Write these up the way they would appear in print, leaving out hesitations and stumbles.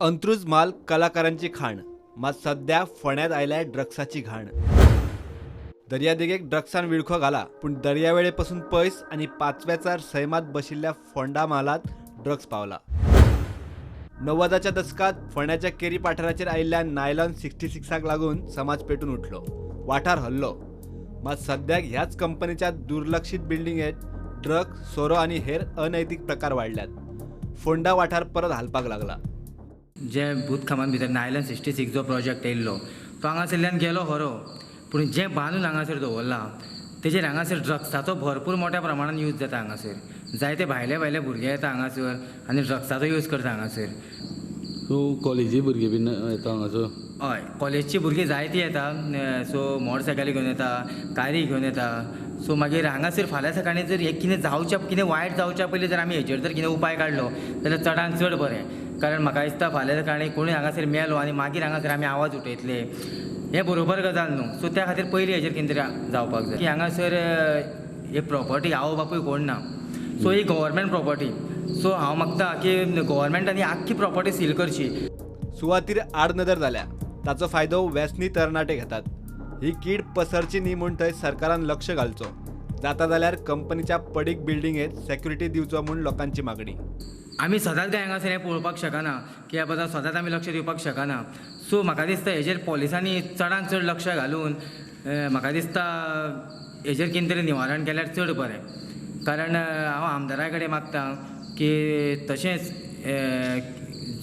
अंत्रुज म्हाल कलाकारांची खाण, मात सध्या फोंड्यांत आयल्या ड्रग्साची घाण. दर्यादेगेक ड्रग्सान विळखो घाला, पूण दर्यावेळे पसून पयस आनी पाचव्याचार सैमात बशिल्ल्या फोंडा म्हालांत ड्रग्स पावला. 90च्या दसकांत फोंड्याच्या केरी पठाराचेर आयिल्ल्या नायलॉन 66 लागून समाज पेटून उठलो, वाठार हल्लो. मात सद्याक ह्याच कंपनीच्या दुर्लक्षीत बिल्डिंगेत ड्रग, सोरो आनी हेर अनैतिक प्रकार वाडल्यात. फोंडा वाठार परत हालपाक लागला. जे भूतखामान भितर नायलन 66 जो प्रोजेक्ट येयल्लो तो हांगासरल्यान गेलो खरो, पूण जें बांदून हांगासर दवरलां तेजेर हांगासर ड्रग्साचो भरपूर मोठ्या प्रमाणान यूज जाता. हांगासर जायते भायले भायले भुरगे येता हांगासर आनी ड्रग्साचो यूज करता हांगासर. सो कॉलेजी भुरगीं बीन येता हांगासर? हय, कॉलेजची भुरगीं जायतीं येता. सो मोटरसायकली घेवन येता, कारी घेवन येता. सो मागीर हांगासर फाल्यां सकाळीं जर हें कितें जावच्या, कितें वायट जावच्या पयलीं जर आमी हेजेर जर कितें उपाय काडलो जाल्यार चडान चड बरें. कारण म्हाका दिसता फाल्यां सकाळीं कोणूय हांगासर मेलो आनी मागीर हांगासर आमी आवाज उठयतले, हें बरोबर गजाल न्हू. सो त्या खातीर पयलीं हेजेर कितें तरी जावपाक जाय की हांगासर हे प्रॉपर्टी आवय बापूय कोण ना. सो ही गव्हर्मेंट प्रॉपर्टी. सो हांव मागता की गव्हर्मेंटान ही आख्खी प्रॉपर्टी सील करची. सुवातीर आडनदर जाल्या, ताचो फायदो व्यसनी तरणाटे घेतात. ही कीड पसरची न्ही म्हूण थंय सरकारान लक्ष घालचो, जाता जाल्यार कंपनीच्या पडीक बिल्डिंगेत सेक्युरिटी दिवचो म्हूण लोकांची मागणी. आमी सदांच काय हांगासर हें पळोवपाक शकना की बाबा सदांच आमी लक्ष दिवपाक शकना. सो म्हाका दिसता हेजेर पुलिसांनी चडान चड लक्ष घालून म्हाका दिसता हेजेर कितें तरी निवारण केल्यार चड बरें. कारण हांव आमदारा कडेन मागता की तशेंच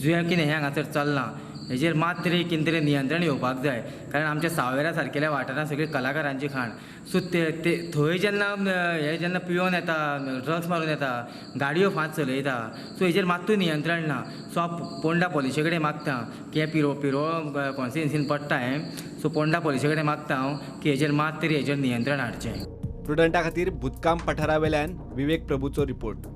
जें कितें हें हांगासर चल्लां हेजेर मात तरी कितें तरी नियंत्रण येवपाक जाय. कारण आमच्या सावयवेऱ्या सारकेल्या वाठारांत सगळी कलाकारांची खाण. सो ते थंय जेन्ना हे जेन्ना पियोन येता, ड्रग्स मारून येता, गाडयो फास्ट चलयता, सो हेजेर मात्तूय नियंत्रण ना. सो हांव पोंडा पुलिशे कडेन मागता की हें पिरो कॉन्स्टिट्युएन्सीन पडटा हें. सो पोंडा पुलिशे कडेन मागता हांव की हेजेर मात तरी हेजेर नियंत्रण हाडचें. प्रुडंटा खातीर भूतकाम पठारावेल्यान विवेक प्रभूचो रिपोर्ट.